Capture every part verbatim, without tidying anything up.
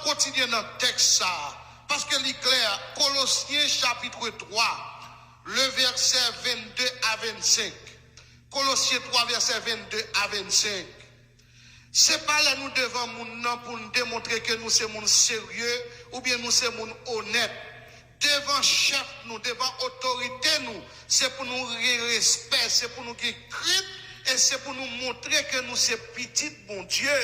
kontinye nan tèks sa a, paske li klè, Kolosyen chapit twa, le vèsè vennde a vennsenk. Kolosyen twa, vèsè vennde a vennsenk. Se pa lè nou devan moun nan pou n demontre ke nou se moun serye oubyen nou se moun onèt. Devan chèf nou, devan otorite nou, se pou nou gen respè, se pou nou gen krent, e se pou nou montre ke nou se pitit Bondye.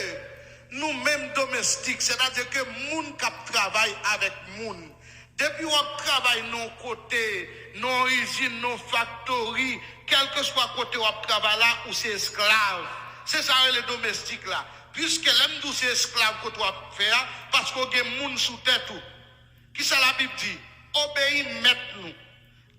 Nou menm domestik, sètadi ke moun k ap travay avèk moun. Depi w ap travay nan yon kote, nan yon izin, nan yon faktori, kèlkeswa kote w ap travay la, ou se esklav. Se sa yo rele domestik la. Piske lè m di w se esklav kote w ap fè a, paske w gen moun sou tèt ou. Kisa Labib di? Obeyi mèt nou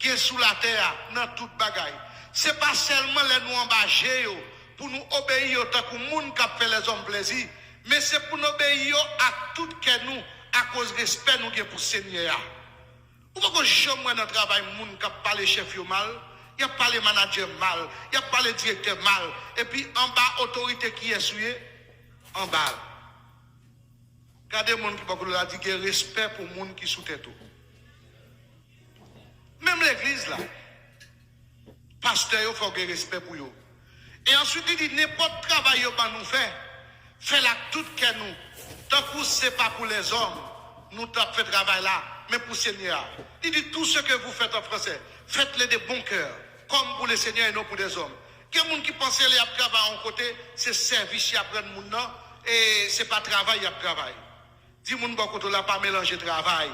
gen sou latè a nan tout bagay. Se pa sèlman lè nou anba je yo pou nou obeyi yo tankou moun k ap fè lèzòm plezi, men se pou n obeyi yo ak tout kè nou akoz respè nou gen pou Senyè a. Ou poko janm wè nan travay moun k ap pale chèf yo mal, y ap pale manadjè mal, y ap pale direktè mal, epi anba otorite kiyès ou ye? Anba l. Gade moun ki bò kote w la, di gen respè pou moun ki sou tèt ou. Menm legliz la, pastè yo fò w gen respè pou yo. E answit li di, nenpòt travay yo ban nou fè, fè l ak tout kè nou. Tankou se pa pou lèzòm nou t ap fè travay la, men pou Senyè a. Li di, tout ce que vous faites en français, faites-le de bon cœur, comme pour le Seigneur et non pour des hommes. Gen moun ki panse lè y ap travay yon kote, se sèvis y ap rann moun nan, e se pa travay y ap travay. Di moun bò kote w la pa melanje travay.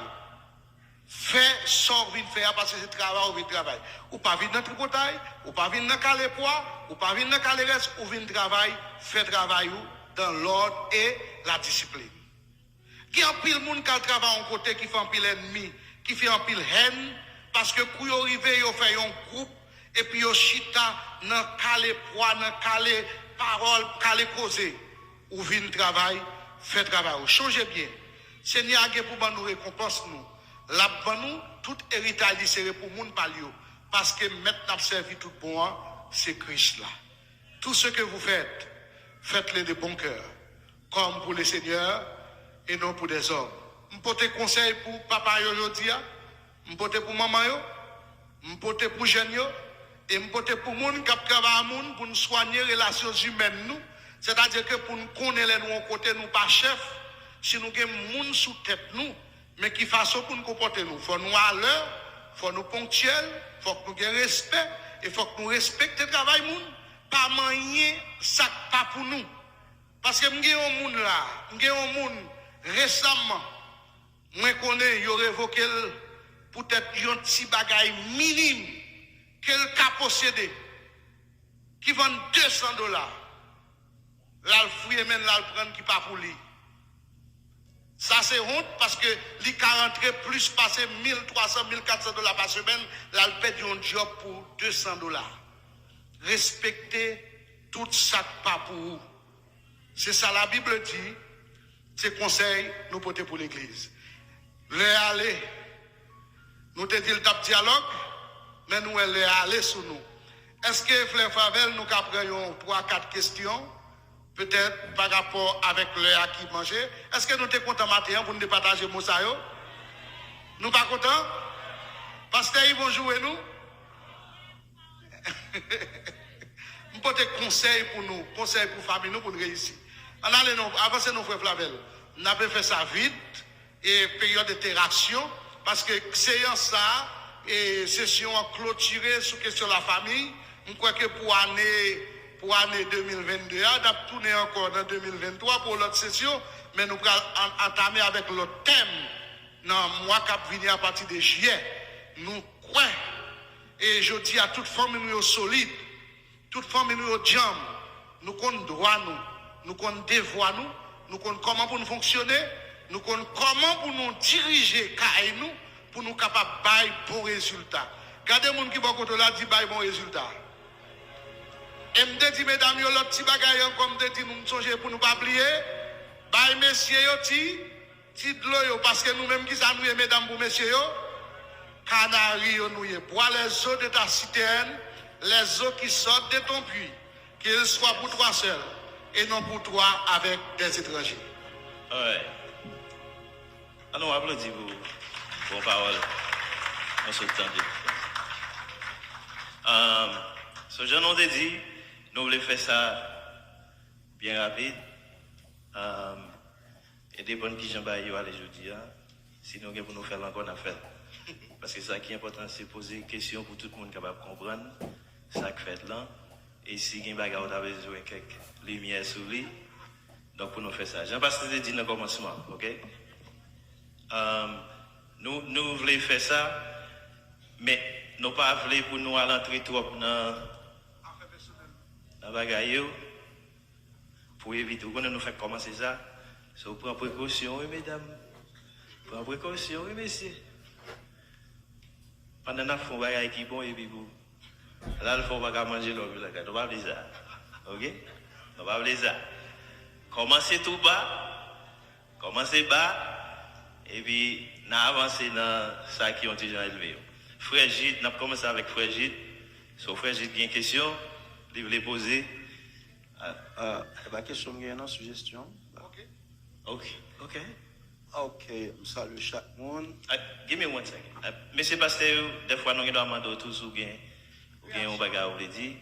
Fè sa w vin fè a, paske se travay ou vin travay. Ou pa vin nan tripotay, ou pa vin nan kale pwa, ou pa vin nan kale rès, ou vin travay, fè travay ou dans l'ordre et la discipline. Gen anpil moun k al travay yon kote ki fè anpil ènmi, ki fè anpil hèn, paske kou yo rive, yo fè yon gwoup, epi yo chita nan kale pwa, nan kale pawòl, kale koze. Ou vin travay, fè travay ou. Chonje byen, Senyè a gen pou ban nou rekonpans nou. L ap ban nou tout eritaj li sere pou moun pa l yo, paske mèt n ap sèvi tout bon an, se Kris la. Tout ce que vous faites, faites-le de bon cœur, comme pour le Seigneur et non pour des hommes. M pote konsèy pou papa yo jodi a, m pote pou manman yo, m pote pou jèn yo, e m pote pou moun k ap travay a moun pou n swanye relasyon imèn nou, sètadi ke pou n konnen lè nou yon kote nou pa chèf, si nou gen moun sou tèt nou, men ki fason pou n konpòte nou. Fò nou alè, fò nou ponktyèl, fòk nou gen respè, e fòk nou respekte travay moun. Pa manyen sa k pa pou nou. Paske m gen yon moun la, m gen yon moun resaman, mwen konnen yo revoke l poutèt yon ti bagay minim ke l ka posede, ki vann de san dola. L al fouye men l, l al pran ki pa pou li. Sa se wont, paske li ka rantre plis pase mil twa san, mil kat san dola pa semèn, l al pèdi yon djòb pou de san dola. Respekte tout sa k pa pou ou. Se sa Labib di, se konsèy nou pote pou legliz. Lè ale, nou te di l t ap dyalòg, men nou wè lè ale sou nou. Èske, frè Flavel, nou ka pran yon twa, kat kesyon, petèt, pa rapò avèk lè a ki manje? Èske nou te kontan maten an pou n te pataje mo sa yo? Nou pa kontan? Pastè Yvon joure nou? M pote konsèy pou nou, konsèy pou fanmi nou, pou n reyisi. Ann ale non, avanse non, frè Flavel. N ape fè sa vit, e peryòd entèraksyon, paske seyans sa a, e sesyon an klotire sou kesyon lafanmi. M kwè ke pou ane, pou ane de mil vennde a, n ap tounen ankò nan de mil venntwa pou lòt sesyon, men nou pral an-, antame avèk lòt tèm nan mwa k ap vini apati de jiyè. Nou kwè, e jodi a, tout fanmi nou yo solid, tout fanmi nou yo djanm, nou konn dwa nou, nou konn devwa nou, nou konn kòman pou n fonksyone, nou konn kòman pou nou dirije kay nou, pou nou kapab bay bon rezilta. Gade moun ki bò kote w la, di, "Bay bon rezilta." E m te di medam yo lòt ti bagay ankò, m te di nou, m sonje pou nou pa bliye, bay mesye yo ti, ti dlo yo, paske nou menm, kisa nou ye, medam, pou mesye yo? Kanari yo nou ye. Bois les eaux de ta citerne, les eaux qui sortent de ton puits, qu'ils soient pour toi seul et non pour toi avec des étrangers. Alright. Nou aplodi pou bon pawòl nou sot tande. Um, so, jan nou te di, nou vle fè sa byen rapid. Um, e depann kijan bagay yo ale jodi a. Si nou gen pou nou fè l ankò, n ap fè l. Paske sa ki enpòtan, se poze kesyon pou tout moun kapab konprann sa k fèt lan. E si gen bagay ou ta bezwen kèk limyè sou li, donk pou nou fè sa. Jan pastè te di nan kòmansman, oke? Um, nou, nou vle fè sa, men nou pa vle pou nou al antre twòp nan, nan bagay yo. Pou evite, ou konnen nou fèk kòmanse sa. So, pran prekosyon, wi, medam. Pran prekosyon, wi, mesye. Pandan n ap fè yon bagay ki bon, epi pou l al fè w pa ka manje lè w vin lakay. Nou pa vle sa. Oke? Nou pa vle sa. Kòmanse tou ba. Kòmanse ba. Epi n a avanse nan sa ki yon ti jan elve yo. Frè Jid, n ap kòmanse avèk Frè Jid. So, Frè Jid gen kesyon, li vle poze. Ah, ah, e pa kesyon m genyen non, sijestyon. Ok. Ok, ok. Ok, m salye chak moun. Ah, give me one second. Ah, mesye pastè yo, dèfwa nou gen dwa mande w tou si w gen, ou gen yon bagay ou vle di,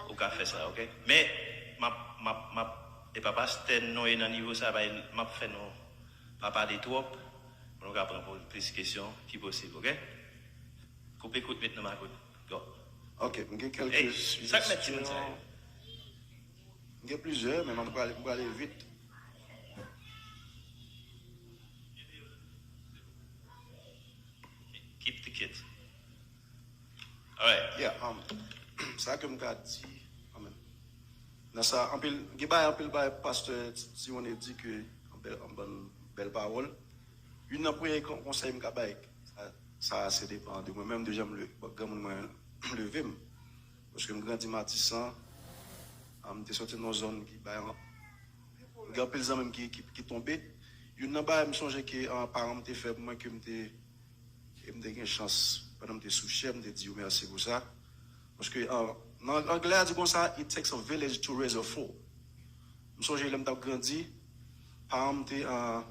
ou ka fè sa, ok? Men, m ap, m ap, m ap, e pa pastè nou ye nan nivo sa, bay, m ap fè nou pa pale twòp, pou nou ka pran pou plis kesyon ki posib, ok? Koupe kout, met nan makout. Go. Ok, m gen kèlke sijestyon. Hey, sa k mèt timoun sa yo? M gen plizyè, men m prale, m prale vit. Keep the kids. Alright. Yeah, um, sa ke m ka di, amen. Nan sa, anpil, gen bagay, anpil bagay, pastè Simone di ke, an bèl, an bann bèl pawòl. Youn nan premye kon-, konsèy m ka bay, sa, sa se depan de mwen menm, de jan m le-, granmoun mwen leve m. Paske m grandi Matisan, ah, m te soti nan yon zòn ki bay an-, m gen anpil zanmi m ki, ki, ki tonbe. Youn nan bagay m sonje ke, ah, paran m te fè pou mwen ke m te, ke m te gen chans, pandan m te sou chè, m te di yo mèsi pou sa. Paske, ah, nan anglè a di konsa, "It takes a village to raise a fool." M sonje lè m t ap grandi, paran m te, ah,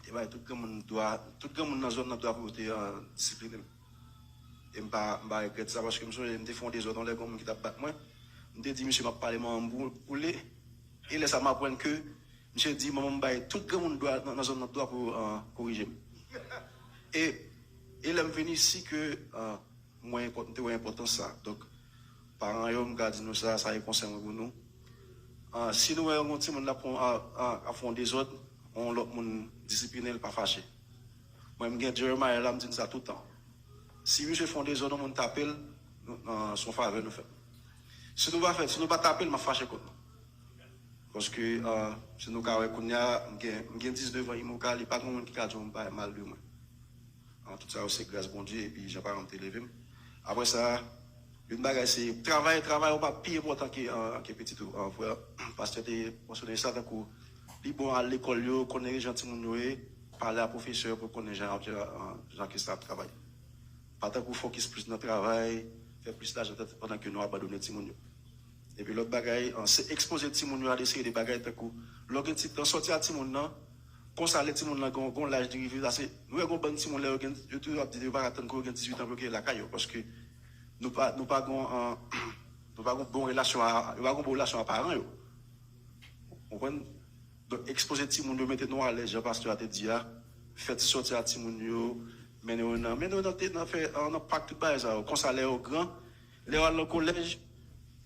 te bay tout granmoun dwa, tout granmoun nan zòn nan dwa pou yo te, ah, disipline m. E m pa, m pa regrèt sa, paske m sonje m te fè yon dezòd yon lè, gen yon moun ki t ap bat mwen. M te di misye m ap pale manman m pou, pou li. E lè sa m aprann ke misye di manman m bay tout granmoun dwa nan, nan zòn nan dwa pou, ah, korije m. E, e lè m vin isi ke, ah, mwen enpòt-, m te wè enpòtans sa. Donk, paran yo, m ka di nou sa, sa e konsèy mwen pou nou. Ah, si nou wè yon timoun ap fè, ah, ah, ap fè yon dezòd, yon lòt moun disipline l, pa fache. Mwen, m gen Jeremiah la, m di n sa toutan. Si misye fè yon dezòd, yon moun tape l, nou, ah, se yon favè nou fè l. Si nou pa fè, si nou pa tape l, m ap fache kont nou. Paske, ah, si nou ka wè kounye a, m gen, m gen diznèf an, Imoka, li pa gen moun ki ka di yon bagay mal de mwen. Ah, tout sa yo se gras Bondye, epi jan paran m te leve m. Apre sa, youn bagay se travay, travay ou pa pi enpòtan ke, ah, ke pitit ou. Ah, frè, pastè te mansyone sa, tankou li bon al lekòl yo, konnen jan timoun yo ye, pale a pwofesè pou konnen jan, jan, jan ke sa ap travay. Pa tankou fokis plis nan travay, fè plis lajan, pandan ke nou abandone timoun yo. Epi lòt bagay, ah, se ekspoze timoun yo a de seri de bagay tankou, lè w gen ti, nan sòti a timoun nan, konsa lè timoun nan gen, gen laj li rive, sa se, nou wè gen bann timoun lè yo gen, yo toujou ap di yo pa ka tann kou yo gen dizuit an pou yo kite lakay yo, paske nou pa, nou pa gen, ah, nou pa gen bon relasyon a, yo pa gen bon relasyon a paran yo. Ou konprann? Donk, ekspoze timoun yo, mete nou alèz, jan pastè a te di a, fè ti sòti a timoun yo, mennen yo nan, mennen yo nan, te, nan fè, nan pak tout bagay sa yo. Konsa, lè yo gran, lè yo al nan kolèj,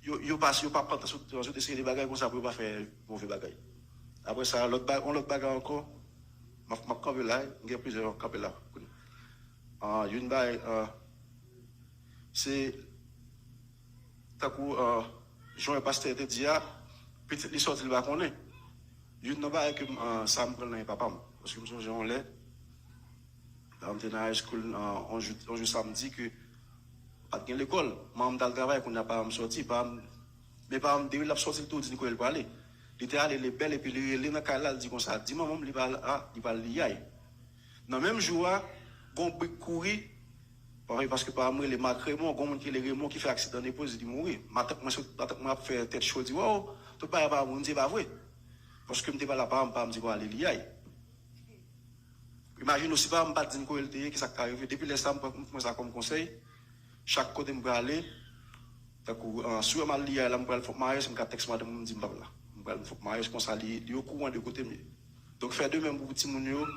yo, yo pa, yo pa pantan sou, sou de seri de bagay konsa pou yo pa fè move bagay. Apre sa, lòt ba-, yon lòt bagay ankò, m ap, m ap kanpe la, m gen plizyè, m ap kanpe la. Ah, youn bagay, ah, se tankou, ah, jan pastè te di a, pitit li sòti li pa konnen. Youn nan bagay ke m, ah, sa m pran nan men papa m. Paske m sonje yon lè, lè m te nan high school, ah, yon jou, yon jou samdi ke pa t gen lekòl. Manman m t al travay, kounye a papa m sòti, papa m, men papa m depi l ap sòti, l tou di n kote l prale. Li te ale, li bèl, epi li rele nan kay la, l di konsa, di manman m li pral, ah, li pral liyay. Nan menm jou a, gon brik kouri, pa-, paske papa m rele Marc Raymond, gon moun ki rele Raymond ki fè aksidan Depoz, li mouri. Matant mwen sot, matant mwen ap fè tèt cho, di, "Waw, tout bagay pa moun di, e pa vre." Paske m te pale a papa m, papa m di, "Bon, ale liyay." Imajine w, si pa m pa t di n kote l te ye, kisa k ta rive? Depi lè sa, m pran, m pran sa kòm konsèy. Chak kote m prale, tankou, ah, si w wè m al li a la, m pral Fòk Mayès, m ka tèks madanm mwen, m di m p ap la. M pral Fòk Mayès, konsa li, li okouran de kote m ye. Donk, fè de menm pou timoun yo.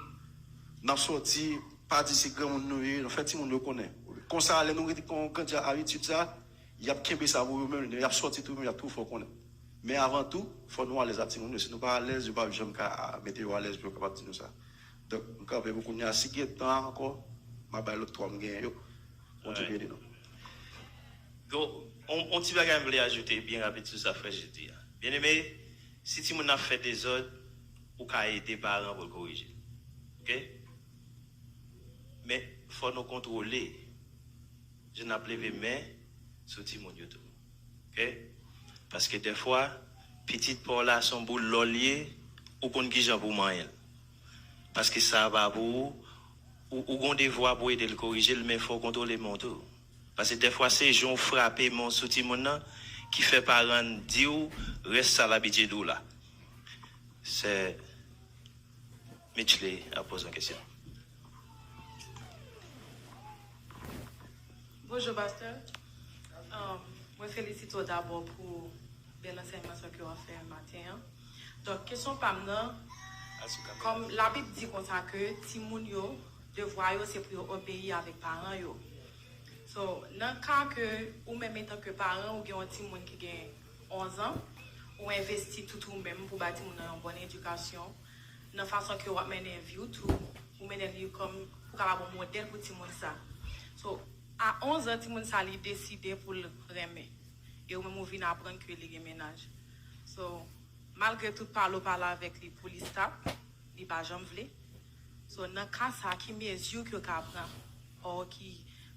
N ap sòti, pa di se granmoun nou ye, nou fè timoun yo konnen. Konsa, lè nou rete kon grandi ak abitid sa, y ap kenbe sa pou yo menm, lè y ap sòti tou, y ap tou fè w konnen. Men avan tou, fò nou alèz ak timoun yo. Si nou pa alèz, yo p ap janm ka mete yo alèz pou yo kapab di nou sa. Donk, m kanpe pou kounye a. Si gen tan ankò, m a bay lòt twa m genyen yo. Bondye beni nou. Bon, on, on ti bagay m vle ajoute byen rapid sou sa frè Jil di a. Byeneme, si timoun nan ap fè dezòd, ou ka ede paran pou l korije. Oke? Men, fò nou kontwole jan n ap leve men sou timoun yo tou. Oke? Paske dèfwa, pitit pa w la se yon boul lò l ye, ou konn kijan pou w manyen l. Paske sa pa pou ou, ou, ou gen yon devwa pou ede l korije l, men fò w kontwole men w tou. Paske dèfwa se jan w frape men w sou timoun nan ki fè paran di w rès sa l abitye di w la. Sè Mitchley ap poze yon kesyon. Bonjou pastè. Mwen felisite w dabò pou bèl ansèyman sa ke w ap fè maten an. Donk kesyon pa m nan, kòm Labib di konsa ke timoun yo, devwa yo se pou yo obeyi avèk paran yo. So, nan ka ke ou menm etanke paran ou gen yon timoun ki gen onz an, ou envesti tout ou menm pou bay timoun nan yon bòn edikasyon, nan fason ke w ap mennen vi w tou, ou mennen li kòm pou kapab yon modèl pou timoun sa. So, a onz an timoun sa li deside pou l renmen. E ou menm ou vin aprann ke li gen mennaj. So, malgre tout pale w pale avèk li pou li stop, li pa janm vle. So, nan ka sa, ki mezi ke w ka pran? Or ki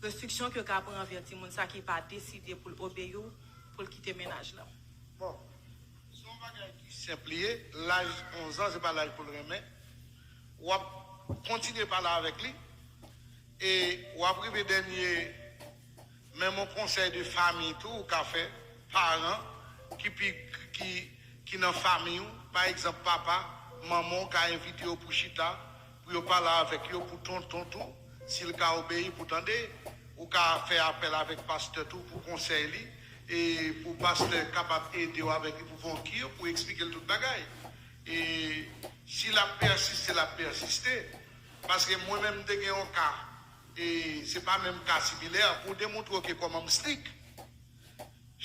restriksyon ke w ka pran anvè timoun sa ki pa deside pou l obeyi w, pou l kite mennaj lan? Bon, se yon bagay ki senp li ye. Laj onz an, se pa laj pou l renmen. W ap kontinye pale avèk li. E w ap rive dènye, menm yon konsèy de fanmi tou ou ka fè, paran ki pi, ki, ki nan fanmi w, pa egzanp papa, manman w ka envite yo pou chita, pou yo pale avèk yo, pou tonton tou, si l ka obeyi pou tande. Ou ka fè apèl avèk pastè tou pou konsèy li, e pou pastè kapab ede w avèk li pou fè yon ki, pou eksplike l tout bagay. E si l ap pèsiste, l ap pèsiste. Paske mwen menm m te gen yon ka, e se pa menm ka similè, pou demontre w ke kòman m strik.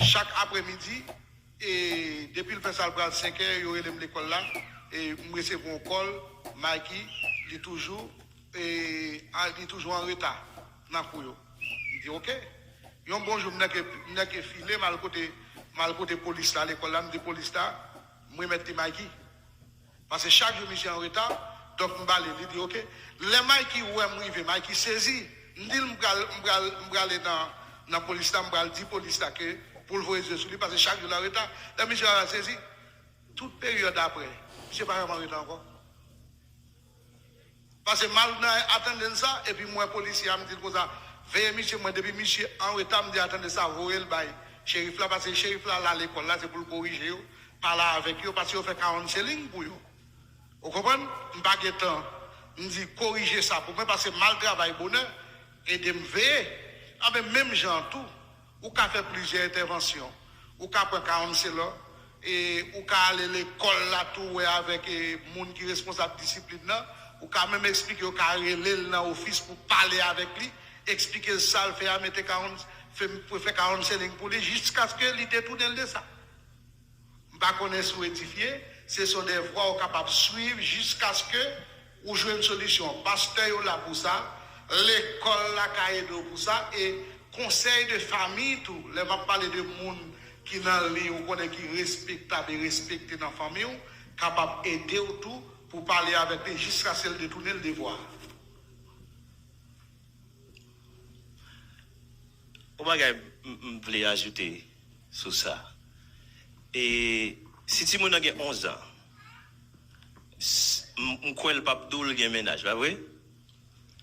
Chak apremidi, e depi l fè sa l pral senkè, yo rele m lekòl la, e m resevwa yon kòl, Mikey, li toujou, e, a, li toujou anreta nan kou yo. M di, oke. Yon bon jou, m nèke, m nèke file, m al kote, m al kote polis la, lekòl la, m di polis la, m remèt li Mikey. Paske chak jou misye anreta, donk m ba li, li di oke. Lè Mikey wè m rive, Mikey sezi. M di l m pral, m pral, m prale nan, nan polis la, m pral di polis la ke pou l voye zye sou li, paske chak jou l anreta. Lè misye wè l sezi, tout peryòd apre, misye pa janm anreta ankò. Paske m al nan atandans sa, epi m wè polisye a, m di l konsa, veye misye, mwen depi misye anreta, m di atandans sa, voye l bay cherif la, paske cherif la la lekòl la, se pou l korije yo, pale avèk yo, paske yo fè counseling pou yo. Ou konprann? M pa gen tan. M di korije sa pou mwen, paske m al travay bonè, ede m veye. Anben, menm jan an tou, ou ka fè plizyè entèvansyon. Ou ka pran counselor, e ou ka ale lekòl la tou wè avèk, e, moun ki responsab disiplin nan. Ou ka menm eksplike, ou ka rele l nan ofis pou pale avèk li, eksplike l sa l fè a, mete couns-, fè, fè counseling pou li, jiskaske li detounen l de sa. M pa konnen si w edifye, se son devwa ou kapab swiv jiskaske ou jwenn solisyon. Pastè yo la pou sa, lekòl la ka ede w pou sa, e konsèy de fanmi tou, lè m ap pale de moun ki nan liy ou konnen ki respektab e respekte nan fanmi w, kapab ede w tou pou pale avèk li jiskaske l detounen l de vwa. Yon bagay m, m vle ajoute sou sa. E si timoun nan gen onz an, s-, m, m kwè l p ap di w l gen mennaj, pa vre?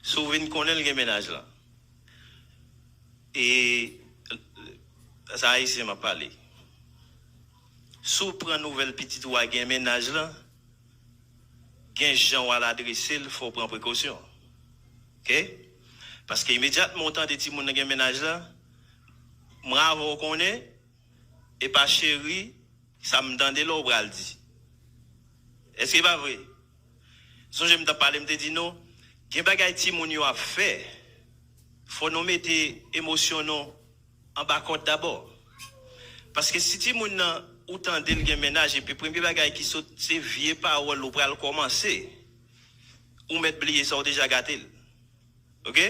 Si w vin konnen l gen mennaj lan. E sa ayisyen m ap pale. Si w pran nouvèl pitit ou a gen mennaj lan, gen jan w al adrese l, fò w pran prekosyon. Oke? Paske imedyatman w tande timoun nan gen mennaj la, mwen avè w konnen, e pa cheri, sa m tande la w pral di. Èske pa vre? Sonje m t ap pale, m te di nou, gen bagay timoun yo ap fè, fò nou mete emosyon nou anba kòd dabò. Paske si timoun nan, ou tande l gen mennaj, epi premye bagay ki sot, se vye pawòl ou pral kòmanse, ou mèt bliye sa, ou deja gate l. Oke?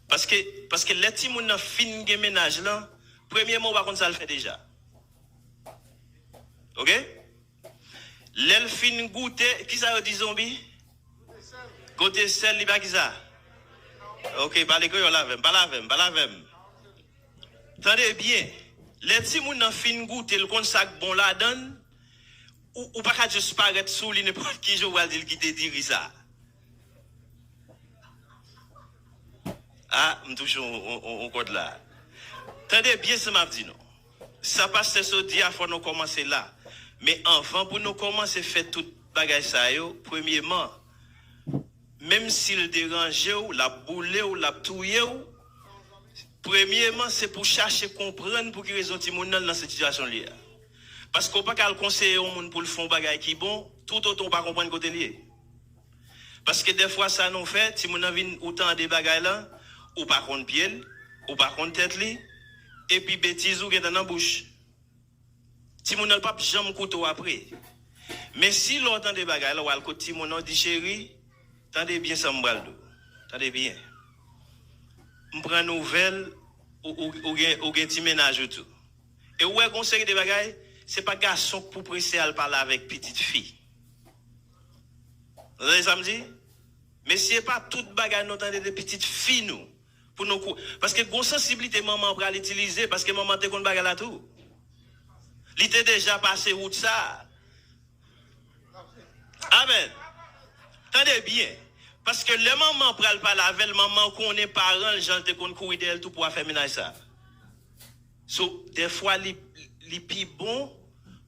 Paske, paske lè timoun nan fin gen mennaj lan, premyèman, ou pa konn sa l fè deja. Oke? Lè l fin goute, kisa yo di zonbi? Goute sèl, li pa kisa? Oke, pale kreyòl avè m, pale avè m, pale avè m. Tande byen. Lè timoun nan fin goute, l konn sa k bon ladan l, ou, ou pa ka jis parèt sou li nenpòt ki jan w pral di l kite diri sa. A, m touche yon, yon, yon, yon kòd la. Tande byen sa m ap di nou. Sa pastè sot di a, fò nou kòmanse la. Men anvan pou nou kòmanse fè tout bagay sa yo, premyeman, menm si l deranje w, l ap boule w, l ap touye w, premyeman, se pou chache konprann pou ki rezon timoun nan nan sitiyasyon li a. Paske w pa ka al konseye yon moun pou l fè yon bagay ki bon, toutotan w pa konprann kote l ye. Paske dèfwa sa nou fè, timoun nan vin, ou tande bagay la, ou pa konn pye l, ou pa konn tèt li, epi betiz ou gentan nan bouch. Timoun nan p ap janm koute w apre. Men si lè w tande bagay la, w al kot timoun nan, w di, cheri, tande byen sa m pral di w. Tande byen. M pran nouvèl, ou, ou, ou gen, ou gen ti mennaj ou tou. E ou wè gon seri de bagay, se pa gason k pou prese al pale avèk pitit fi. Ou tande sa m di? Mesye, pa tout bagay nou tande de pitit fi nou. Pou nou kou-, paske gon sansiblite manman pral itilize, paske manman te konn bagay la tou. Li te deja pase wout sa. Amèn. Tande byen. Paske lè manman pral pale avè l, manman konnen paran l, jan l te konn kouri dèyè l tou pou afè mennaj sa. So, dèfwa, li, li pi bon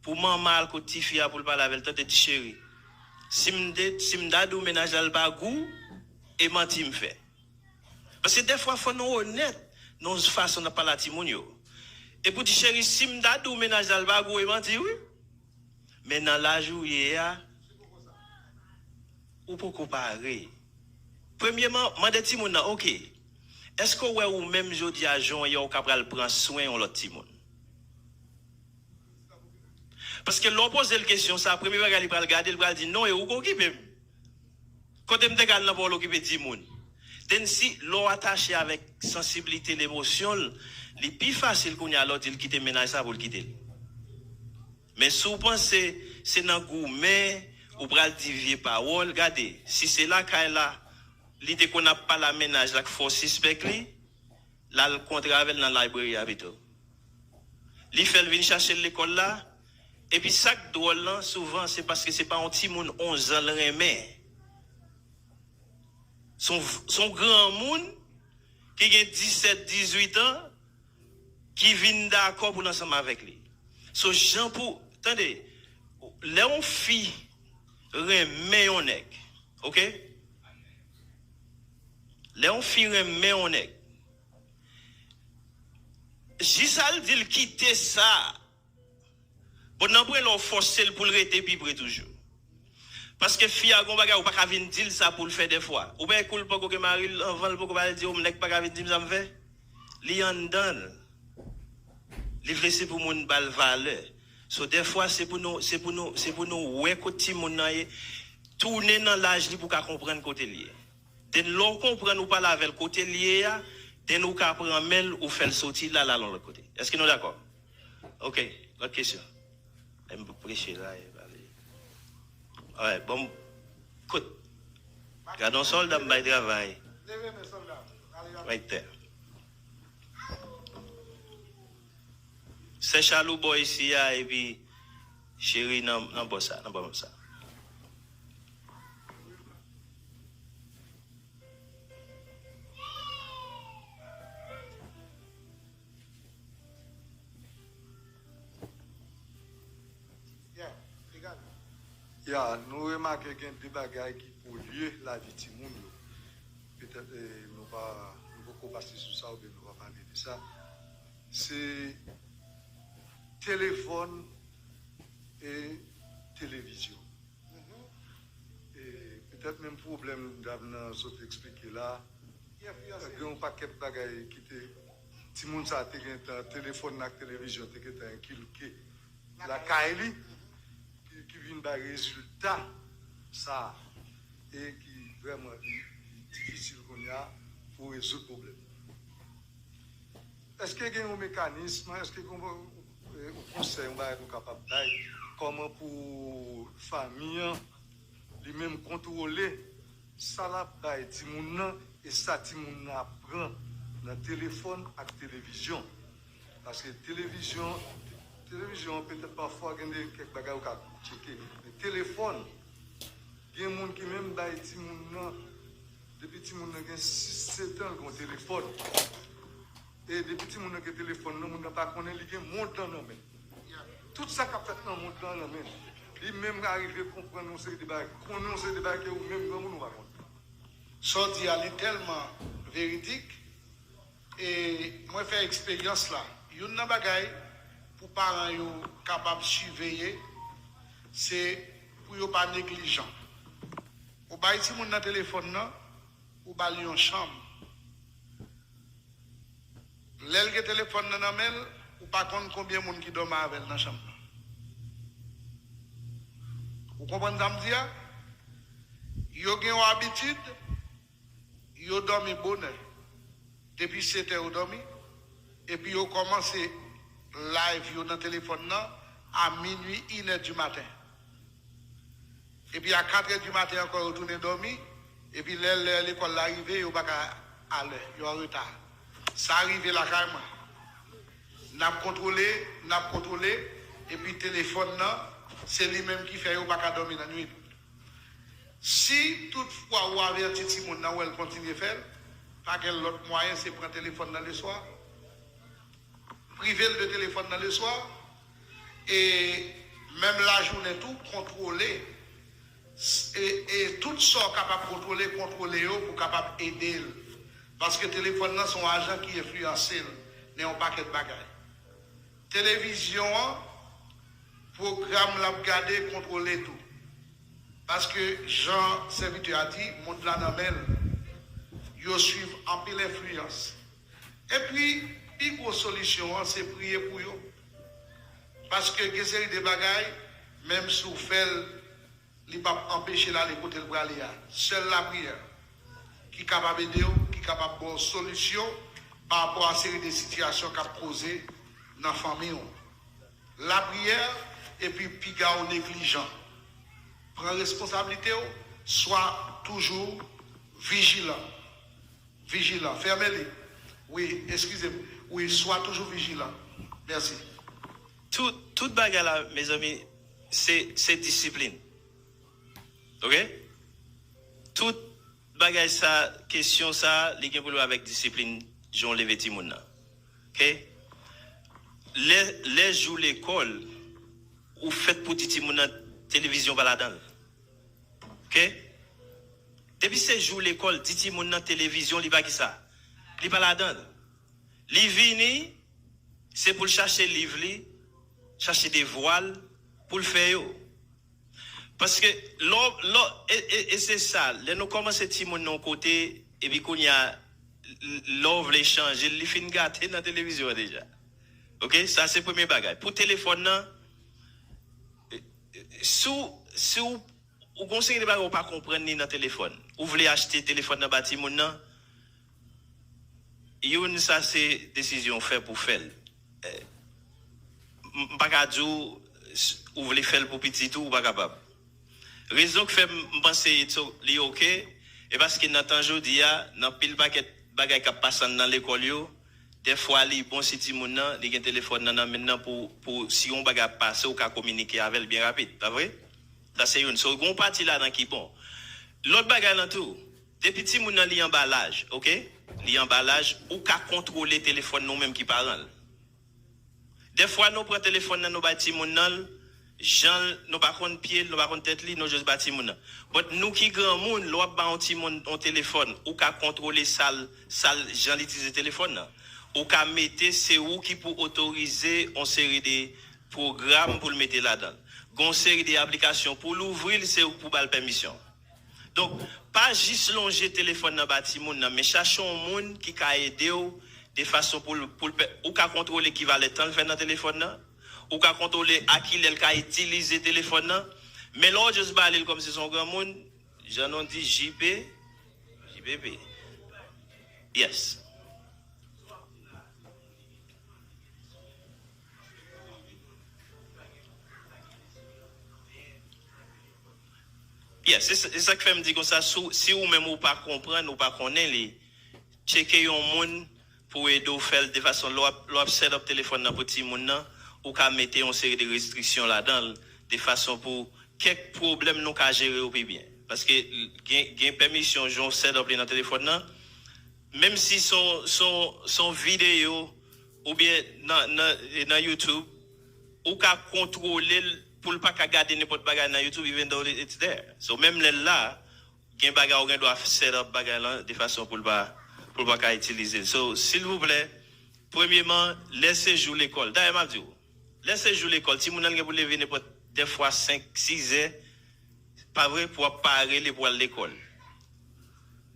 pou manman al kot tifi a pou l pale avè l, tande ti cheri. Si m te, si m ta di w mennaj la l pa gou, e manti m fè. Paske dèfwa, fò nou onèt nan yon fason n ap pale a timoun yo. E pou di cheri, si m ta di w mennaj la l pa gou, e manti, wi. Men nan laj ou ye a, ou poko pare. Premyeman, mande timoun nan, oke, èske w wè ou menm jodi a, jan w ye a, ou ka pral pran swen yon lòt timoun? Paske lè w poze l kesyon sa, premye bagay li pral gade, li pral di, non, e ou k okipe m. Kote m te ka al nan pa w al okipe timoun? Then si lè w atache avèk sansiblite l, emosyon l, li pi fasil kounye a lè w di l kite mennaj sa pou l kite l. Men si w panse se nan goumen ou pral di vye pawòl, gade, si se lakay la, li te konn ap pale a mennaj la k fè w sispèk li, l al kontre avè l nan library a pito. Li fè l vin chache l lekòl la, epi sa k dwòl lan, souvan, se paske se pa yon timoun onz an l renmen. Se yon, se yon granmoun ki gen disèt, dizuit an, ki vin dakò pou l ansanm avèk li. So, jan pou, tande, lè yon fi renmen yon nèg, oke? Lè yon fi renmen yon nèg, jis al di l kite sa, bon, nan pwen lè w fòse l pou l rete pi pre toujou. Paske fi a gon bagay ou pa ka vin di l sa pou l fè dèfwa. Ou pa wè kou l poko gen mari l anvan l poko pale di, o, m nèg pa ka vin di m sa m fè. Li anndan l. Li vle se pou moun ba l valè. So dèfwa se pou nou, se pou nou, se pou nou wè kote timoun nan ye. Tounen nan laj li pou w ka konprann kote l ye. Then lè w konprann ou pale avè l kote l ye a, then ou ka pran men l, ou fè l soti la, l al yon lòt kote. Èske nou dakò? Oke, lòt kesyon. Lè m preche la, e pale. Alright, bon, kout. Gade yon sòlda m bay travay. Right there. Sè Chalou bò isi a, epi cheri nan, nan bò sa, nan bò sa. Ya, nou remake gen de bagay ki polye lavi timoun yo. Petèt eh, nou pa nou poko pase sou sa oubyen nou pa pale de sa. Se telefòn e televizyon. E petèt menm pwoblèm dam nan sot eksplike la, gen yon pakèt bagay ki te, timoun sa te gentan, telefòn nan ak televizyon te gentan enkilke lakay li, ki, ki vin bay rezilta sa, e ki vrèman li, li difisil kounye a pou rezoud pwoblèm. Èske gen yon mekanism, èske gen yon, eh, yon konsèy, yon bagay nou kapab bay, kòman pou fanmi an li menm kontwole sa l ap bay timoun nan e sa timoun nan ap pran nan telefòn ak televizyon? Paske televizyon, televizyon an petèt pafwa gen de kèk bagay ou ka tcheke, men telefòn, gen moun ki menm bay timoun nan, depi timoun nan gen sis, sèt an, l gen yon telefòn. E depi timoun nan gen telefòn nan, moun nan pa konnen li gen mond lan nan men l. Tout sa k ap fèt nan mond lan nan men l. Li menm arive konprann yon seri de bagay, konnen yon seri de bagay ke ou menm granmoun ou pa konnen. Sa w di a, li tèlman veridik. E mwen fè eksperyans la. Youn nan bagay pou paran yo kapab siveye, se pou yo pa neglijan. Ou bay timoun nan telefòn nan, ou ba l yon chanm. Lè l gen telefòn nan nan men l, ou pa konn konbyen moun ki dòmi avè l nan chanm nan. Ou konprann sa m di a? Yo gen yon abitid, yo dòmi bonè. Depi sèt è yo dòmi, epi yo kòmanse live yo nan telefòn nan a minui, inè di maten. Epi a kat è di maten ankò, yo tounen dòmi. Epi lè lè lekòl la rive, yo pa ka alè, yo an reta. Sa rive lakay mwen. N ap kontwole, n ap kontwole, epi telefòn nan, se li menm ki fè yo pa ka dòmi nan nwit. Si toutfwa ou avèti timoun nan, wè l kontinye fè l, pa gen lòt mwayen, se pran telefòn nan leswa. Prive l de telefòn nan leswa. E menm lajounen tou, kontwole. E, e tout sa w kapab kontwole, kontwole yo pou w kapab ede l. Paske telefòn nan se yon ajan ki enfliyanse l nan yon pakèt bagay. Televizyon an, pwogram l ap gade, kontwole tou. Paske, jan sèvitè a di, mond la nan men l. Yo swiv anpil enfliyans. Epi, pi gwo solisyon an, se priye pou yo. Paske gen seri de bagay, menm si w fè l, li p ap anpeche l ale kote l prale a. Sèl lapriyè ki kapab ede w, ki kapab ba w solisyon pa rapò a seri de sitiyasyon k ap koze nan fanmi w. Lapriyè, epi piga w neglijan. Pran responsablite w, swa toujou vijilan. Vijilan. Fèmen li. Wi, eskize m. Wi, swa toujou vijilan. Mèsi. Tout, tout bagay la, mezanmi, se, se disiplin. Oke? Tout bagay sa, kesyon sa, li gen pou l wè avèk disiplin, jan w leve timoun nan. Oke? Lè, lè jou lekòl, ou fèt pou di timoun nan televizyon pa ladan l. Oke? Depi se jou lekòl, di timoun nan televizyon, li pa kisa? Li pa ladan l. Li vini, se pou l chache liv li, chache devwa l, pou l fè yo. Paske lè w, lè w, e, e, e se sa, lè nou kòmanse timoun nan yon kote, epi kounye a, l-, lè w vle chanje l, li fin gate nan televizyon an deja. Oke? Sa se premye bagay. Pou telefòn nan, e, e, si w, si w, ou gon seri de bagay ou pa konprann ni nan telefòn. Ou vle achte telefòn nan ba timoun nan, youn sa se desizyon w fè pou fè l. Eh, m, m pa ka di w, s-, ou vle fè l pou pitit ou, ou pa kapab. Rezon k fè m, m panse it's o-, li oke, e paske nan tan jodi a, nan pil pakèt bagay k ap pase anndan lekòl yo, dèfwa li bon si timoun nan, li gen telefòn nan nan men l nan pou, pou si yon bagay ap pase, ou ka kominike avè l byen rapid, pa vre? Sa se youn. So, gen yon pati ladan ki bon. Lòt bagay lan tou, depi timoun nan li anba laj, oke? Li anba laj, ou ka kontwole telefòn nan ou menm ki paran l. Dèfwa nou pran telefòn nan nou bay timoun nan l, Jan l, nou pa konn pye l, nou pa konn tèt li, nou just ba timoun nan. But nou ki granmoun, lè w ap ba yon timoun yon telefòn, ou ka kontwole sa l, sa l, jan l itilize telefòn nan. Ou ka mete, se ou ki pou otorize yon seri de pwogram pou l mete ladan l. Gen yon seri de aplikasyon pou l ouvri l, se ou k pou ba l pèmisyon. Donk, pa jis lonje telefòn nan ba timoun nan, men chache yon moun ki ka ede w de fason pou l, pou l pè-, ou ka kontwole ki valè tan l fè nan telefòn nan, ou ka kontwole a kilè l ka itilize telefòn nan, men lè w just ba li l kòmsi se yon granmoun, jan nou di J P, J P P. Yes. Yeah, se, se sa k fè m di konsa, si, w- si ou menm ou pa konprann, ou pa konnen li, tcheke yon moun pou ede w fè l de fason, lè w ap, lè w ap set up telefòn nan pou timoun nan, ou ka mete yon seri de restriksyon ladan l, de fason pou kèk pwoblèm nou ka jere yo pi byen. Paske gen, gen pèmisyon jan w set up li nan telefòn nan, menm si se yon, se yon, se yon videyo oubyen nan, nan, nan YouTube, ou ka kontwole l pou l pa ka gade nenpòt bagay nan YouTube, even though it's there. So, menm lè l la, gen bagay ou gen dwa set up bagay lan de fason pou l pa, pou l pa ka itilize l. So, silvouplè, premyeman, lè se jou lekòl. Dayè, m ap di w, lè se jou lekòl, timoun nan gen pou leve nenpòt dèfwa senk, sizè, pa vre, pou w ap pare li pou al lekòl.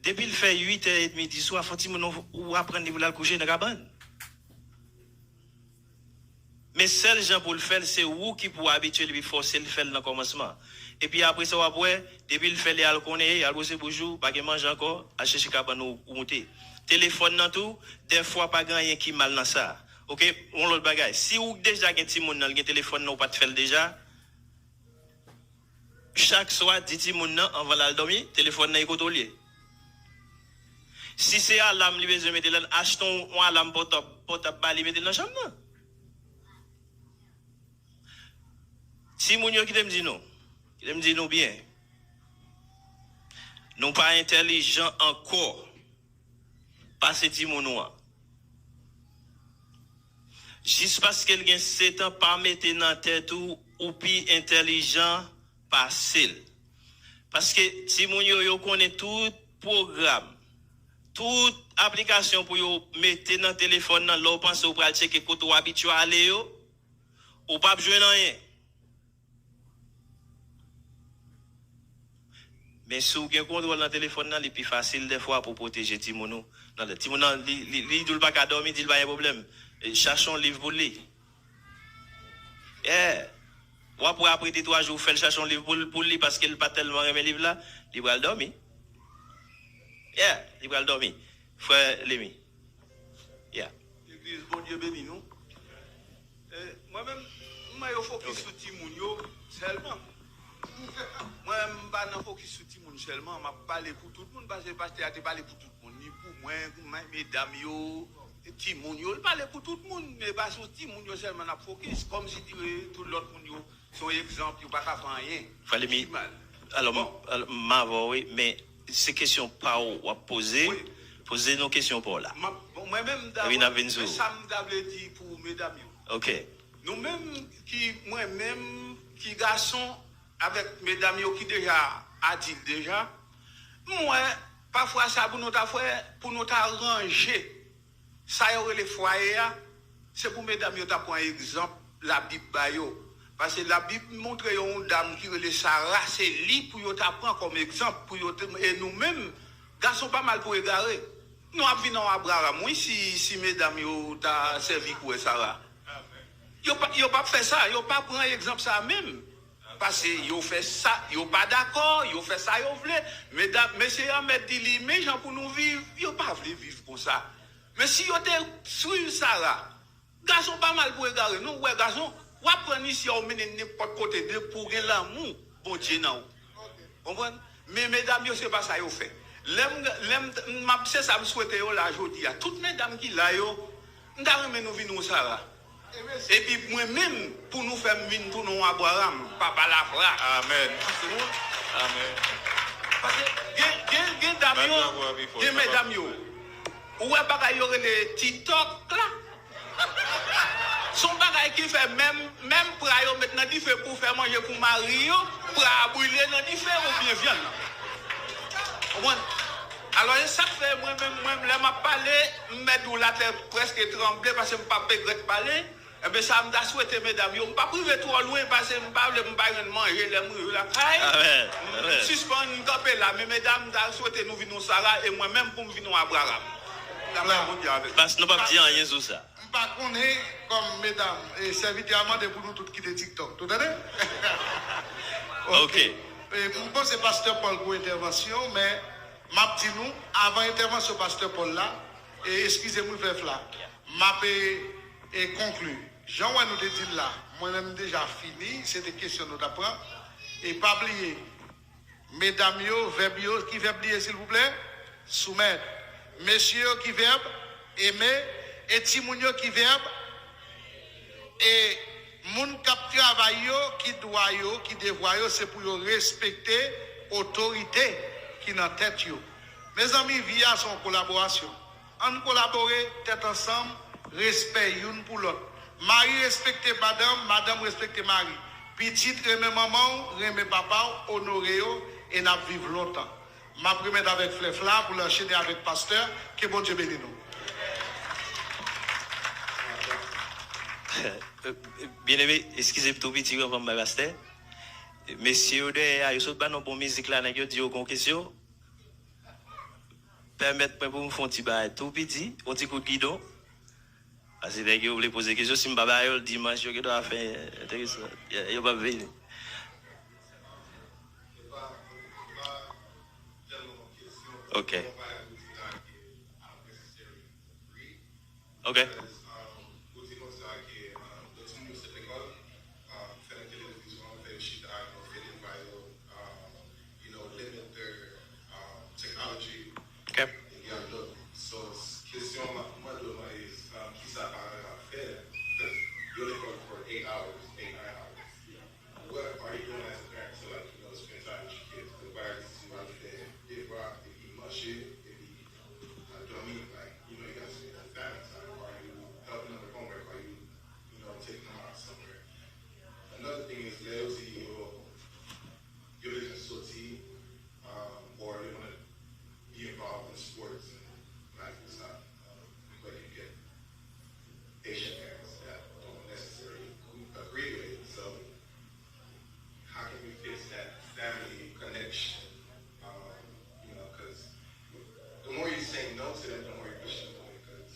Depi l fè uit è edmi, diswa, fò timoun ou, ou aprann li pou l al kouche nan kabann. Men sèl jan pou l fè l, se ou ki pou abitye l epi fòse l fè l nan kòmansman. Epi apre sa, w ap wè, depi l fè l, al konnen, al bwose bouch ou, pa gen manje ankò, al chèche kabann ou, ou moute. Telefòn nan tou, dèfwa pa gen anyen ki mal nan sa. Oke, yon lòt bagay. Si ou deja gen timoun nan, l gen telefòn nan, ou pa t fè l deja, chak swa, di timoun nan, anvan l al dòmi, telefòn nan e kote w l ye. Si se alam li bezwen mete la, achte yon, yon alam pòtab, pòtab ba li, mete l nan chanm nan. Timoun yo, kite m di nou, kite m di nou byen, nou pa entèlijan ankò pase timoun ou an. Jis paske l gen sèt an, pa mete nan tèt ou, ou pi entèlijan pase l. Paske timoun yo, yo konnen tout pwogram, tout aplikasyon pou yo mete nan telefòn nan, lè w panse w pral tcheke kote w abitye ale yo, ou p ap jwenn anyen. Men si w gen kontwòl nan telefòn nan, li pi fasil dèfwa pou w pwoteje timoun ou nan lè. Timoun nan, li, li, li di w l pa ka dòmi, di l pa gen pwoblèm. E, chache yon liv pou l li. Yeah. W ap wè apre de twa jou, w fè l chache yon liv pou l, pou l li, paske l pa tèlman renmen liv la, li pral dòmi. Yeah, li pral dòmi. Frè Lemi. Yeah. Legliz, Bondye beni nou. E, mwen menm, m wè yo fokis sou timoun yo sèlman. Mwen, m pa nan fokis sou timoun sèlman, m ap pale pou tout moun, paske pastè a te pale pou tout moun, ni pou mwen, men, medam yo, timoun yo, l pale pou tout moun, men pa sou timoun yo sèlman n ap fokis, kòmsi dire tout lòt moun yo se yon egzanp, yo pa ka fè anyen. Frè Lemi, ki mal. Alò, m, alò, m avè w, wi, men se kesyon pa w w ap poze. Wi. Poze nou kesyon pa w la. M ap, bon, mwen menm, epi n ap vin sou. Men sa m ta vle di pou medam yo. Ok. Nou menm ki, mwen menm ki gason, avèk medam yo ki deja adilt deja, m wè pafwa sa pou nou ta fè, pou nou ta ranje sa yo rele fwaye a, se pou medam yo ta pran egzanp Labib ba yo. Paske Labib montre yo yon dam ki rele Sara, se li pou yo ta pran kòm egzanp, pou yo te, e nou menm, gason pa mal pou egare. Nou ap vin yon Abraram, wi, si, si medam yo ta sèvi kouwè Sara. Yo pa, yo p ap fè sa, yo pa pran egzanp sa menm. Paske yo fè sa, yo pa dakò, yo fè sa yo vle. Medam, mesye a mèt di li, men jan pou nou viv, yo pa vle viv konsa. Men si yo te swiv Sara, gason pa mal pou egare, non, w wè gason, w ap pran misye a, w mennen nenpòt kote de pou w gen lanmou Bondye nan ou. Konprann? Men medam yo, se pa sa yo fè. Lè m, lè m, m ap, se sa m swete yo la jodi a. Tout medam ki la yo, m ta renmen nou vin yon Sara. Epi mwen menm, pou nou fè m vin tounen yon Abraram, papa lafwa. Amèn. Se bon? Amèn. Paske gen, gen, gen dam yo, gen medam yo. Ou wè bagay yo rele TikTok la? Se yon bagay ki fè menm, menm pra yo met nan dife pou fè manje pou mari yo, pra a brile nan dife oubyen vyann nan. Konprann? Alò, e sa k fè mwen menm, mwen, lè m ap pale, m mèt di w latè prèske tranble paske m p ap regrèt pale. Enben, sa m ta swete medam yo, m p ap rive twò lwen paske m pa vle m pa jwenn manje lè m rive lakay. Amèn. M sispann kanpe la, men medam, m ta swete nou vin yon Sara e mwen menm pou m vin yon Abraram. Dapre Bondye avèk nou. Pas nou p ap di anyen sou sa. M pa konnen kòm medam, e, sèvitè a mande pou nou tout kite TikTok. Tout tande? Ok. E, m panse pastè Paul pou entèvansyon, men m ap di nou, avan entèvansyon pastè Paul la, e, eskize m wi frè Fla, m ap, e, e, konkli. Jan w wè nou te di l la, mwen menm m deja fini, se te kesyon nou t ap pran. E pa bliye, medam yo, vèb yo, ki vèb li ye silvouplè? Soumèt. Mesye yo, ki vèb? Eme. E timoun yo, ki vèb? E moun k ap travay yo, ki dwa yo, ki devwa yo, se pou yo respekte otorite ki nan tèt yo. Mezanmi, vi a se yon kolaborasyon. Ann kolabore, tèt ansanm, respè youn pou lòt. Mari respekte madanm, madanm respekte mari. Pitit renmen manman w, renmen papa w, onore yo, e n ap viv lontan. M ap remèt avèk frè Fla pou l anchene avèk pastè. Ke Bondye beni nou. Byeneme, eskize m tou piti, anvan m bay pastè. Mesye yo dèyè a, yo sot ba nou bon mizik la, nèg yo di yo gon kesyon. Pèmèt mwen pou m fè yon ti bagay tou piti, yon ti kout gidon. Paske nèg yo vle poze kesyon, si m pa ba yo l dimanch, yo gendwa fè enteresan. Yo, yo p ap vini. Ok. Ok. Ou di konsa ke, um, lè timoun yo sot lekòl, um, fè nan televizyon, fè yo chita, you know, fè devwa yo, um, you know, limit their, um, technology. Ok. Epi ap dòmi. So, s-, kesyon m ap mande w lan is, um, kisa paran yo ap fè? 'Cause yo lekòl for eight hours, eight, nine hours. What are you doing as a parent to, like, you know, spend time with your kids? Like, why is you out there, they brought, they eat mushy, they eat, uh, dummy, like, you know, you gotta spend that family time. Are you helping them with homework? Are you, you know, taking them out somewhere? Another thing is, lè yo di yo, yo bezwen soti, um, or they wanna be involved in sports and life and stuff. Um, but you get Asian parents that don't necessarily agree with it. So how can we fix that family connection? Um, you know, 'cause the more you say no to them, the more you push them away. 'Cause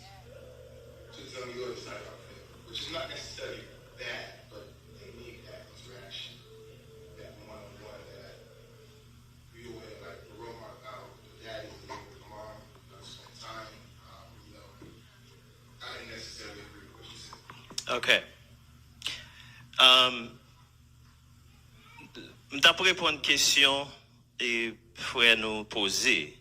to tell me, "Oh, it's not about them," which is not necessarily bad, but they need that interaction, that one-on-one, that real way, like the role model, how the daddy is able to come on, you know, spend time, um, you know, I didn't necessarily agree with what she said. Ok. Um, m t ap reponn kesyon e frè nou poze.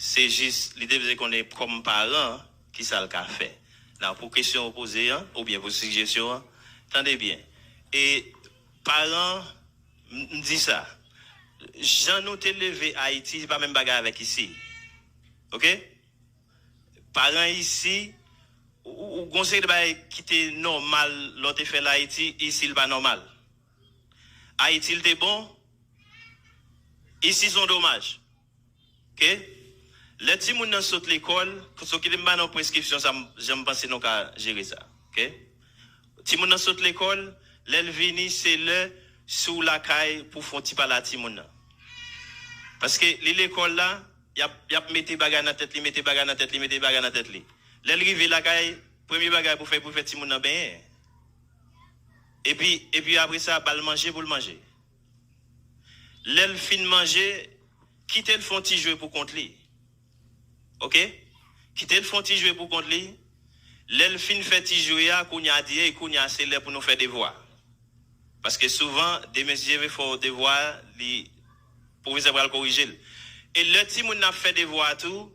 Se jis, li te vle konnen kòm paran, kisa l ka fè. Nan, pou kesyon w poze an, oubyen pou sijesyon an, tande byen. E paran, m, m di sa, jan nou te leve Ayiti, se pa menm bagay avèk isi. Ok? Paran isi, ou, ou, ou gon seri de bagay ki te nòmal lè w te fè l Ayiti, isi l pa nòmal. Ayiti l te bon, isi s on domaj. Ok? Lè timoun nan sot lekòl, so kite m ba nou preskripsyon sa, m, jan m panse nou ka jere sa. Ok? Timoun nan sot lekòl, lè l vini, se lè si w lakay pou fè yon ti pale a timoun nan. Paske li lekòl la, y ap, y ap mete bagay nan tèt li, mete bagay nan tèt li, mete bagay nan tèt li. Lè l rive lakay, premye bagay pou fè, pou fè timoun nan benyen. Epi, epi apre sa, ba l manje pou l manje. Lè l fin manje, kite l fè yon ti jwe pou kont li. Ok? Kite l fè yon ti jwe pou kont li. Lè l fin fè ti jwe a, kounye a di, "Ey, kounye a se lè pou nou fè devwa." Paske souvan, demen si Dye vle fè w devwa a, li, pwofesè pral korije l. E lè timoun nan ap fè devwa a tou,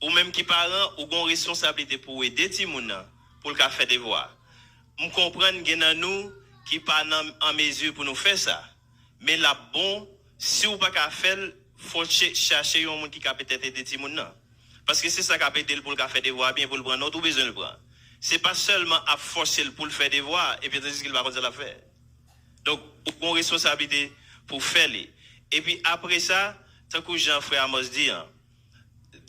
ou menm ki paran, ou gen yon responsablite pou w ede timoun nan, pou l ka fè devwa a. M konprann gen nan nou ki pa nan, an mezi pou nou fè sa. Men l ap bon, si w pa ka fè l, fò w che-, chache yon moun ki ka petèt ede timoun nan. Paske se sa k ap ede l pou l ka fè devwa a byen, pou l pran nòt, ou bezwen l pran. Se pa sèlman ap fòse l pou l fè devwa, epi tandiske l pa konn sa l ap fè. Donk, ou gen yon responsablite pou fè li. Epi apre sa, tankou jan frè Amos di an,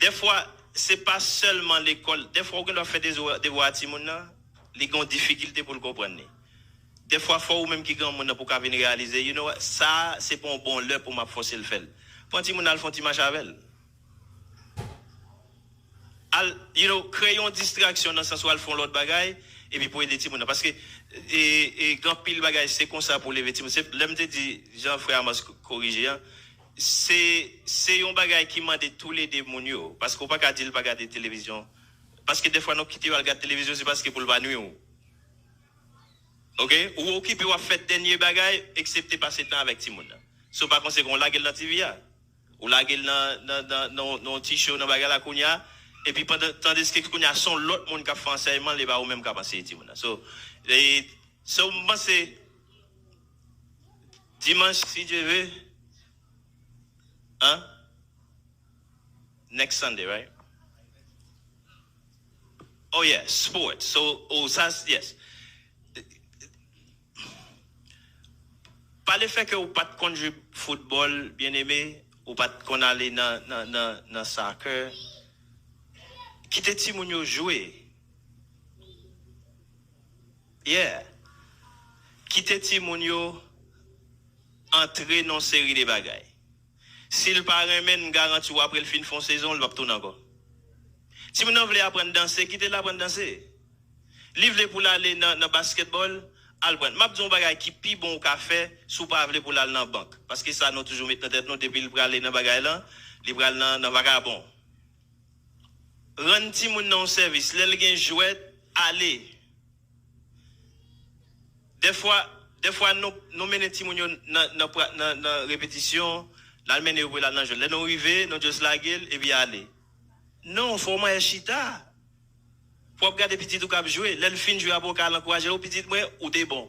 dèfwa, se pa sèlman lekòl. Dèfwa, ou gen dwa fè devwa, devwa a timoun nan, li gen yon difikilte pou l konprann li. Dèfwa, fò ou menm ki granmoun nan pou ka vin reyalize, you know what, sa, se pa yon bon lè pou m ap fòse l fè l. Pran timoun nan, al fè yon ti mach avè l. Al, you know, kreye yon distraksyon nan sans ou al fè yon lòt bagay, epi pou ede timoun nan. Paske, e, e, gen anpil bagay, se konsa pou leve timoun. Se, lè m te di, jan frè Amos ko-, korije an, se, se yon bagay ki mande toulede moun yo. Paske ou pa ka di l pa gade televizyon. Paske dèfwa, nou kite yo al gade televizyon, se paske pou l pa nwi w. Oke? Ou okipe w ap fè dènye bagay, eksepte pase tan avèk timoun nan. Si w pa konsekwe, w lage l nan T V a. Ou lage l nan, nan, nan, nan, nan yon ti show nan bagay la kounye a. Epi pandan, tandiske kounye a se yon lòt moun k ap fè ansèyman, li pa ou menm k ap anseye timoun nan. So, e, so, m panse, dimanch, si Dye ve, hein? Next Sunday, right? Oh, yeah, sport. So, oh, sa, yes. Pa lefèke ou pa t konn jwe foutbòl, byeneme, ou pa t konn ale nan, nan, nan, nan soccer, kite timoun yo jwe. Yeah. Kite timoun yo antre nan yon seri de bagay. Si l pa renmen l, m garanti w, apre l fin fè yon sezon, l p ap tounen ankò. Timoun nan vle aprann danse, kite l aprann danse. Li vle pou l ale nan, nan basketball, al pran. M ap di w yon bagay ki pi bon ou ka fè si w pa vle pou l al nan bank. Paske sa nou toujou met nan tèt nou, depi l prale nan bagay lan, li pral nan, nan vagabon. Rann timoun nan yon sèvis. Lè l gen jwèt, ale. Dèfwa, dèfwa nou, nou mennen timoun yo nan, nan, pra- nan, nan repetisyon, n al mennen yo pou yo al nan jwèt. Lè nou rive, nou just lage l, epi ale. Non, fò w mwen chita. Pou w ap gade pitit ou k ap jwe. Lè l fin jwe, apre w ka al ankouraje l, o pitit mwen, ou te bon.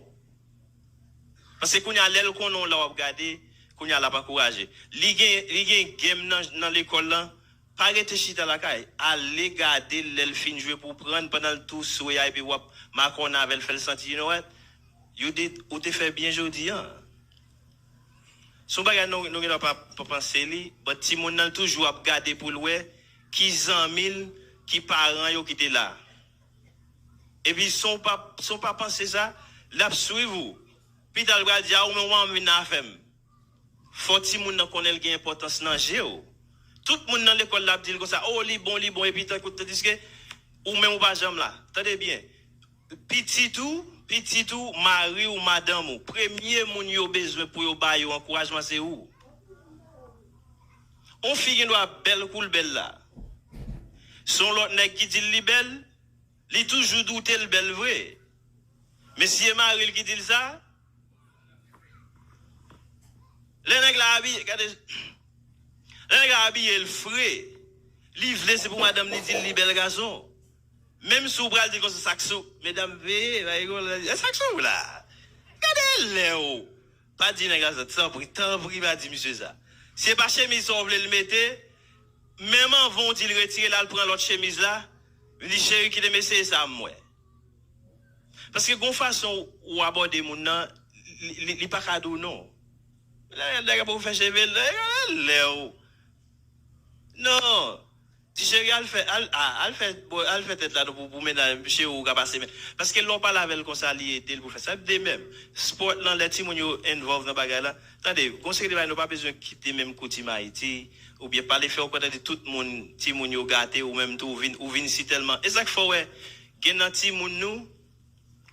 Paske kounye a, lè l konnen w la w ap gade, kounye a l ap ankouraje. Li gen, li gen game nan, nan lekòl lan, pa rete chita lakay. Ale gade l lè l fin jwe pou w pran l pandan l tou swe a epi w ap makònen avè l, fè l santi, you know what? You did, ou te fè byen jodi an. Se yon bagay nou, nou gen dwa pa, pa panse li, but timoun nan toujou ap gade pou l wè ki zanmi l, ki paran yo ki te la. Epi si w pa, si w pa panse sa, l ap swiv ou. Pita l pral di, a, ou menm ou pa janm vin nan afè m. Fò timoun nan konnen l gen enpòtans nan je w. Tout moun nan lekòl la ap di l konsa, o, li bon, li bon, epi tankou, tandiske ou menm ou pa janm la. Tande byen, pitit ou, pitit ou, mari w, madanm ou, premye moun yo bezwen pou yo ba yo ankourajman se ou. On fi gen dwa bèl kou l bèl la. Se yon lòt nèg ki di l li bèl, li toujou doute l bèl vre. Men si e mari l ki di l sa, lè nèg la abiye, gade, lè nèg la abiye l fre, li vle se pou madanm li di l li bèl gason. Menm si w pral di l konsa, sa k sou, medam, veye, pa rigole, sa k sou w la. Gade lè w pa di nèg la sa, tanpri, tanpri pa di misye sa. Si e pa chemiz sa w vle l mete, menm anvan w di l retire l al pran lòt chemiz la, li di, cheri, kite m eseye sa m wè. Paske gon fason ou abòde moun nan, li, li, li pa ka di w non. Lè nèg ap fè cheve l, lè w. Non. Ti cheri, al fè, al, a, al fè, bon, al fè tèt la non pou, pou mennaj, cheri w ka pase men. Paske lè w pale avè l konsa, li ede l pou fè sa. De menm, sport lan, lè timoun yo involve nan bagay la, tande, gon seri de bagay nou pa bezwen kite menm koutim Ayiti, oubyen pale fè w kontan de tout moun, timoun yo gate, ou menm tou, ou vin, ou vin si tèlman. E sa k fè w wè, gen nan timoun nou,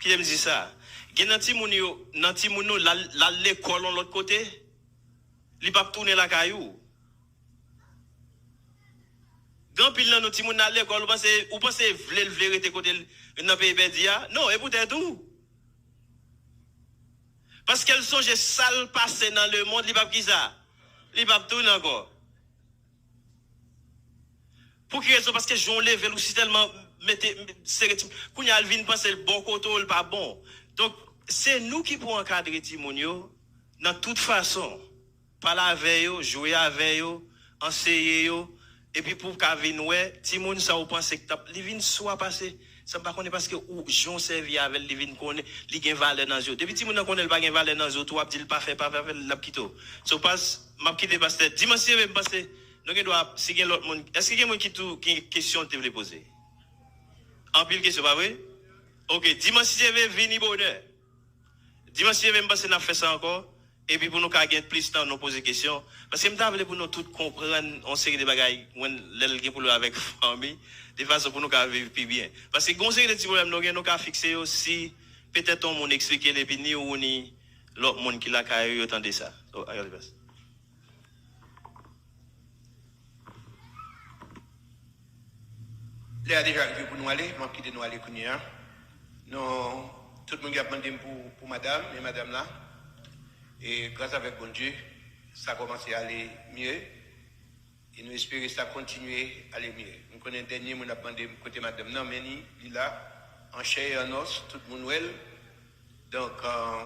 kite m di sa, gen nan timoun yo, nan timoun nou, l al, l al lekòl yon lòt kote, li p ap tounen lakay ou. Gen anpil nan nou timoun nan lekòl, ou panse, ou panse vle l vle rete kote l nan peyi pèdi a? Non, e poutèt ou. Paske l sonje sa l pase nan lemonn, li p ap kisa? Li p ap tounen ankò. Pou ki rezon? Paske jan w leve l, ou si tèlman mete, sere ti, kounye a l vin panse l bò kote w, l pa bon. Donk, se nou ki pou ankadre timoun yo nan tout fason. Pale avè yo, jwe avè yo, anseye yo, epi pou w ka vin wè, timoun sa w panse k t ap, li vin swa pase, Sa m pa konnen paske ou jan w sèvi avè l, li vin konnen, li gen valè nan zye w. Depi timoun nan konnen l pa gen valè nan zye w, tou w ap di l pa fè, pa fè, pa fè, l ap kite w. So pas, m ap kite pastè. Dimanch si Dye vle, m panse nou gen dwa, si gen lòt moun, èske gen moun ki tou, ki kesyon l te vle poze? Anpil kesyon, pa vre? Ok, dimanch si Dye vle, vini bonè. Dimanch si Dye vle, m panse n ap fè sa ankò. Epi pou nou ka gen plis tan, nou poze kesyon. Paske m ta vle pou nou tout konprann yon seri de bagay, mwen, lè l gen pwoblèm avèk fanmi, de fason pou nou ka viv pi byen. Paske gen yon seri de ti pwoblèm nou gen, nou ka fikse yo si petèt yon moun eksplike l, epi ni ou ni lòt moun ki lakay ou yo tande sa. So, I gotta pass. Lè a deja rive pou nou ale, m ap kite nou ale kounye a. Non, tout moun ki ap mande m pou, pou madanm, men madanm la, e gras avèk Bondye, sa kòmanse ale mye, e nou espere sa kontinye ale mye. M konnen dènye moun ap mande m kote madanm nan, men li, li la, an chè e an os, tout moun wè l. Donk, euh,